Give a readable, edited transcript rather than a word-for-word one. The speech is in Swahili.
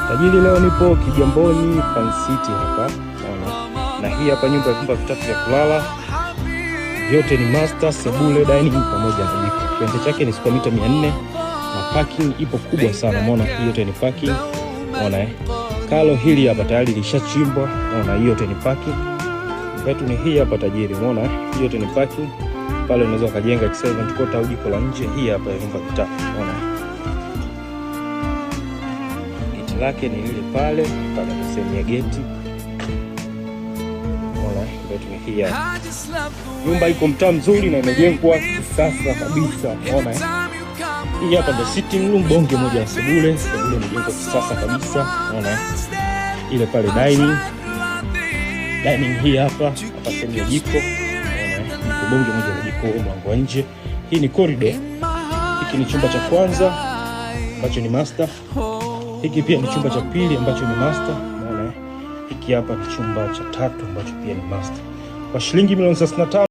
Tajiri, leo nipo Kigamboni Fan City hapa naona, na hii hapa nyumba ya vyumba vitatu vya kulala, vyote ni master, sebule, dining pamoja na jiko. Kiwanja chake ni square mita 400 na parking ipo kubwa sana. Umeona, hii yote ni parking. Umeona eh? Kalo hili hapa tayari lishachimbwa. Umeona, hii yote ni parking. Nyumba yetu ni hii hapa tajiri. Umeona eh? Hii yote ni parking. Pale unaweza ukajenga servant quarter au jiko la nje. Hii hapa ya vyumba vitatu. Umeona eh? Geti lake ni lile pale pale, ndo sehemu ya geti. Umeona, nyumba yetu ni hii hapa. Nyumba iko mtaa mzuri na imejengwa kisasa kabisa. Umeona eh? Hii hapa ndo sitting room, bonge moja ya sebule. Sebule imejengwa kisasa kabisa. Umeona eh? Ile pale dining. Dining hii hapa, hapa sehemu ya jiko. Umeona eh? Jiko bonge moja la jiko, mlango wa nje. Hii ni corridor. Hiki ni chumba cha kwanza ambacho ni master. Hiki pia ni chumba cha pili ambacho ni master. Umeona eh? Hiki hapa ni chumba cha tatu ambacho pia ni master. Kwa shilingi milioni 35.